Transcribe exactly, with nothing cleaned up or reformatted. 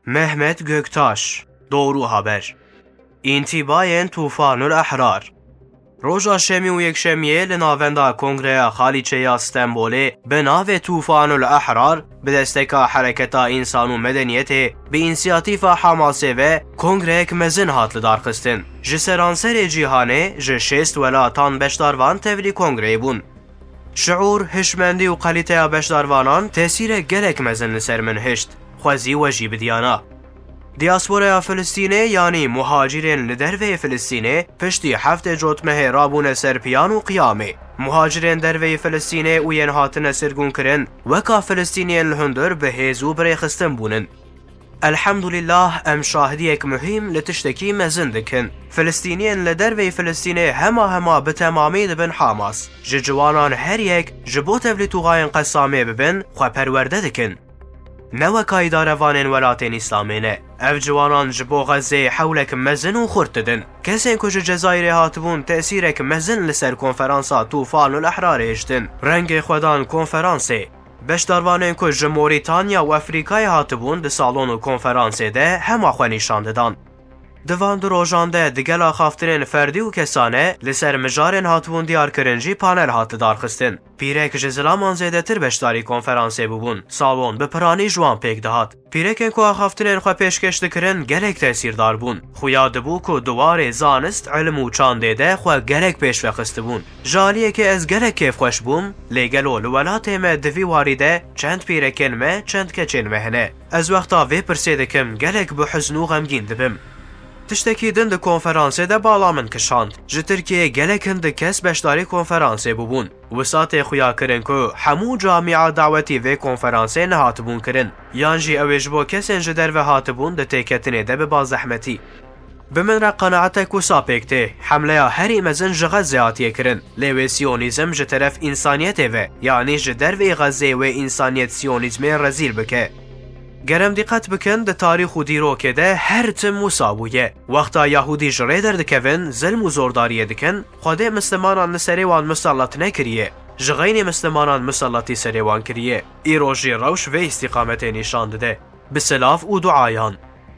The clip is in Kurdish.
Mehmet Göktaş, Doğru Haber. Întîbayên Tûfanul Ehrar. Roja Şemî û Yekşemiyê li navenda Kongreya Xalîçe ya Stenbolê bi navê Tûfanul Ehrar, bi desteka Hereketa Însan û Medeniyetê, bi însiyatîfa Hamasê ve kongreyek mezin hat lidarxistin. Ji seranserê cîhanê ji şêst welatan beşdarvan tevlî kongreyê bûn. Şiûr, hişmendî û kalîteya beşdarvanan tesîrek gelek mezin li ser min hişt. Xwezî we jî bidiyana. Diasporaya Filistînê, yanî muhacirên li derveyê Filistînê, piştî heftê cotmehê rabûne ser piyan û qiyamê. Muhacirên derveyê Filistînê û yên hatine sirgûnkirin, weka Filistîniyên li hundir bi hêz û birêxistin bûnin. Elhamdulillah, em şahidiyek muhîm li tiştekî mezin dikin. Filistîniyên li derveyî Filistînê hema hema bi temamî dibin Hamas. Ji ciwanan her yek ji bo tevlî tûxayên Qesamê bibin, xwe perwerde dikin. Ne weka îdarevanên welatên Îslamê ne. Ev ciwanan ji bo Xezeyê hewlek mezin û xurt didin. Kesên ku ji Cezayirê hatibûn tesîrek mezin li ser konferansa Tûfanul Ehrarê hiştin. Rengê xwe dan konferansê. Beşdarvanên ku ji Morîtanya û Efrîkayê hatibûn di salon û konferansê de hema xwe nîşan didan. Di van du rojan de di gel axaftinên ferdî û kesane li ser mijarên hatibûn diyarkirin jî panel hat lidarxistin. Pîrek ji zilaman zêdetir beşdarî konferansê bûbûn. Salon bi piranî ji wan pêk dihat. Pîrekên ku axaftinên xwe pêşkêş dikirin gelek tesîrdar bûn. Xuya dibû ku di warê zanist, ilim û çandê de xwe gelek pêş ve xistibûn. Ji aliyekê ez gelek kêfxweş bûm, lê gelo li welatê me di vî warî de çend pîrekên me, çend keçên me hene? Ez wexta vê pirsê dikim, gelek bi huzn û xemgîn dibim. Tiştekî din di konferansê de bala min kişand. Ji Tirkiyeyê gelek hindik kes beşdarî konferansê bûbûn. Wisa tê xuya kirin ku hemû camîa dawetî vê konferansê nehatibûn kirin. Yan jî ew ê ji bo kesên ji derve hatibûn di têketinê de biba zehmetî. Bi min re qenaetek wisa pêk tê, hemleya herî mezin ji Xezê hatiye kirin, lê wê siyonîzm ji teref însaniyetê ve, yanî ji derveyî Xezê wê însaniyet siyonîzmê rezîl bike. Ger em dîqet bikin, di tarîx û dîrokê de her tim wisa bûye. Wexta Yahûdî ji rê derdikevin, zilm û zordariyê dikin, Xwedê Mislimanan li serê wan misellet nekiriye, ji xeynî Mislimanan miselletî serê wan kiriye. Îro jî rewş vê îstîqametê nîşan dide. Bi silav û duayan.